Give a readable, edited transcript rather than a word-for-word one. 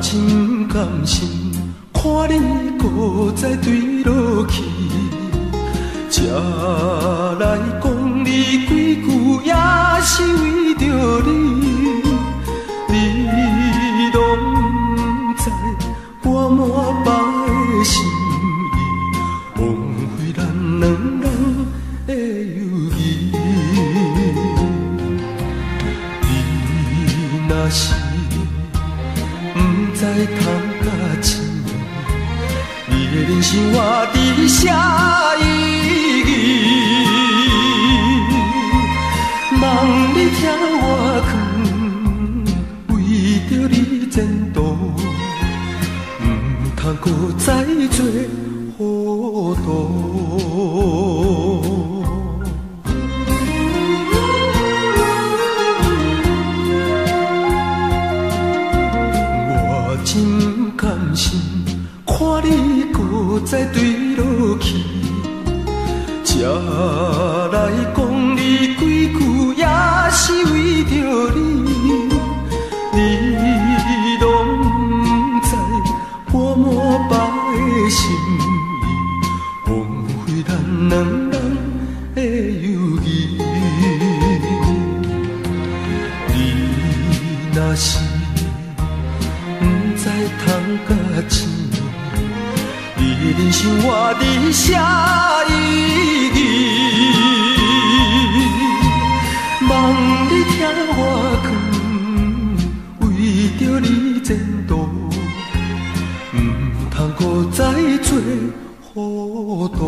真甘心，看你閣再坠落去，才來講你幾句，也是為著你。你攏毋知我滿腹的心意，枉費咱兩人的友誼。你若是毋知通甲凊，你的人生活佇啥意義？望你聽我講，為著你前途，毋通閣再做糊塗。我真甘心，看你閣再坠落去，才來講你幾句，也是為著你。你攏毋知我滿腹的心意，枉費咱兩人的友誼。你若是毋知通甲凊，你的人生活佇啥意義？望你聽我講，為著你前途，毋通閣再做糊塗。